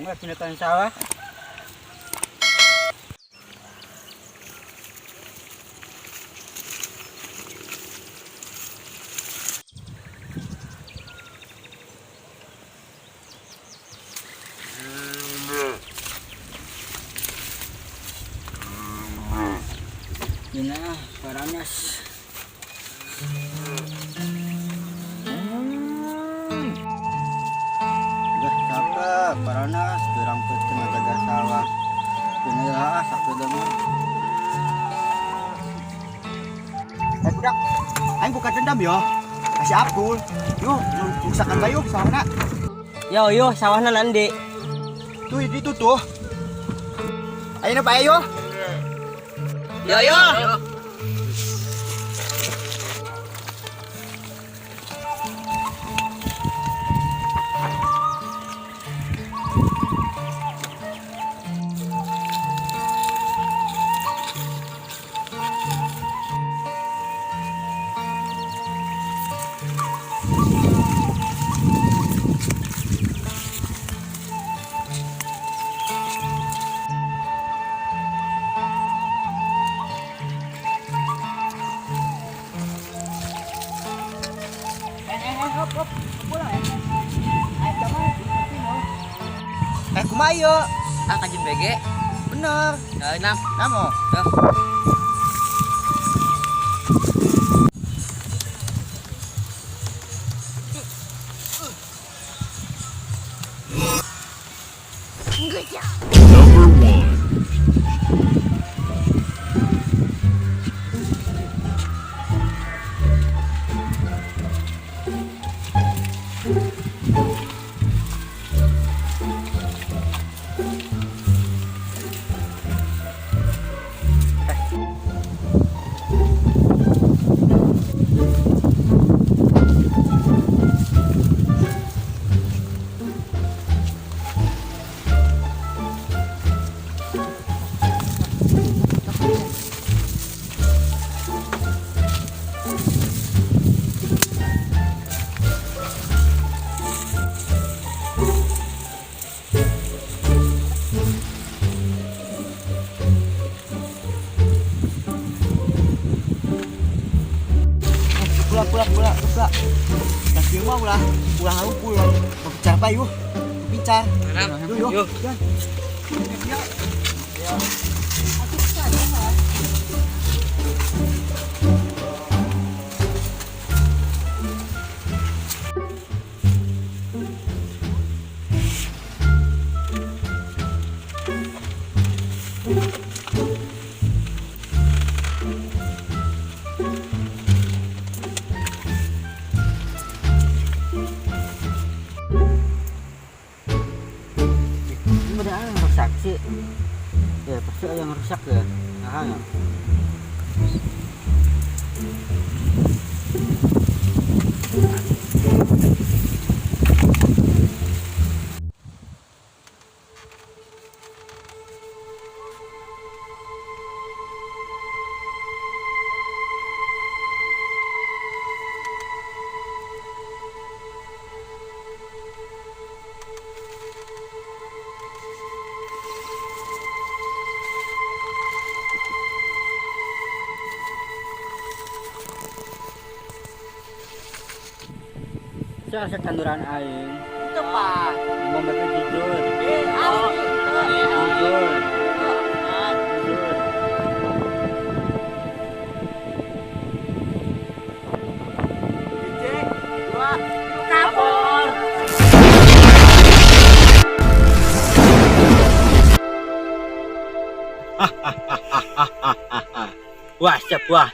Enggak tindakan sawah. Yun na, paranas. Udah capek, paranas, pirang peuting ngajaga sawah. Ini lah, sakit mah. Eh budak, aing buka dendam yo. Kasih Abdul. Yo, ruksakan bae yuk sawahna. Yo yo, sawahna nandi. Tuh itu tuh. Ayo bae yo. Yo yo. Hop hop, pulang ya. Ayo sama. Eh kumaha ieu? Ah, kajin BG. Bener. Ya, enam. Namo. Yo. Number one. Pulang pulang pulang pulang. Dan kieu mah ulah ulah ngarumpul berbicara bae yuk. Berbicara. Enam. Yo yo. Yo. Yo. Ini ada yang rusak sih. Ya pasti ada yang rusak ya. Nah, ya. Saya rasa tanduran aing. Itu, Pak. Mau mereka jujur. Jujur. Jujur. Kabur. Wah, siap wah.